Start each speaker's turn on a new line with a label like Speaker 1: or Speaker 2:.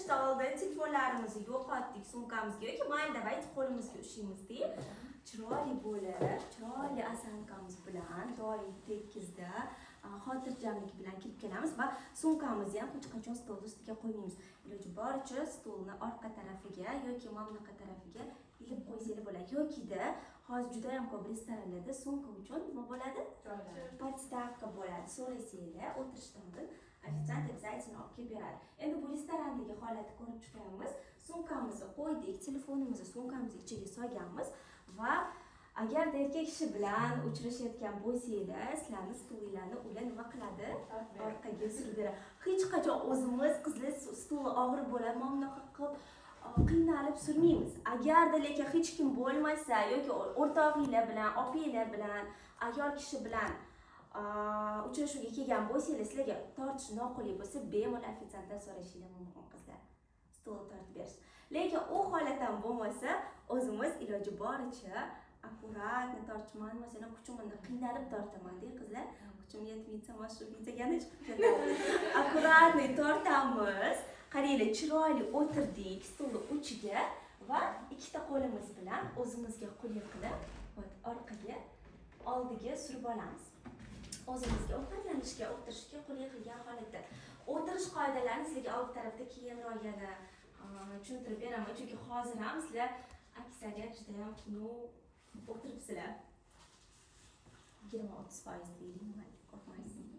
Speaker 1: O'tirishdan oldin telefonlarimizni yo'qotdik sumkamizga yoki mayli, давайте qo'limizga ushlaymiz deb, chiroyli bo'lib, chiroyli осанка miz bilan, doim tekizda, xotirjamlik bilan kirib kelamiz va sumkamizni ham hech qachon stolni ustiga qo'ymaymiz. Iloji boricha stolni orqa tarafiga yoki mana bunaqa tarafiga ilib qo'ysanglar bo'ladi. Yokida hozir juda ham ko'p restoranlarda sumka uchun nima bo'ladi? Подставка bo'ladi. So'rasanglar, o'tirishdan oldin ofitsiant обязательно olib kelib beradi. Endi bu restorandagi holatni ko'rib chiqyapmiz. Sumkamizni qo'ydik, telefonimizni sumkamizni ichiga solganmiz va agarda erkak kishi bilan uchrashayotgan bo'lsanglar, sizlarni stulinglarni ular nima qiladi? Orqaga surib beradi. Hech qachon o'zimiz, qizlar, stuli og'ir bo'ladi, mana bunaqa qilib qiynalib surmaymiz. Agarda lekin hech kim bo'lmasa yoki o'rtog'inglar bilan, opanglar bilan, ayol kishi bilan uchrashuvga kelgan bo'lsanglar, sizlarga tortish noqulay bo'lsa, bemalol ofitsiantdan so'rashinglar mumkin, qizlar, stol tortib berish. Lekin u holat ham bo'lmasa, o'zimiz iloji boricha аккуратно tortishman. Masalan, kuchimni qiynalib tortamanda, qizlar, kuchim yetmaydi, mana shu videoga chiqib ketadi. Аккуратный tortamiz. Qaranglar, chiroyli o'tirdik stolni uchiga va ikkita qo'limiz bilan o'zimizga qulay qilib, вот, orqaga, oldiga surib olamiz, o'zimizga ovqatlanishga, o'tirishga qulay qilgan holatda. O'tirish qoidalarini sizlarga old tarafda keyinroq yana tushuntirib beraman, chunki hozir ham sizlar aksariyat judayam, ну, o'tiribsizlar, 20-30% deylik, mayli, qo'rqmaysiz.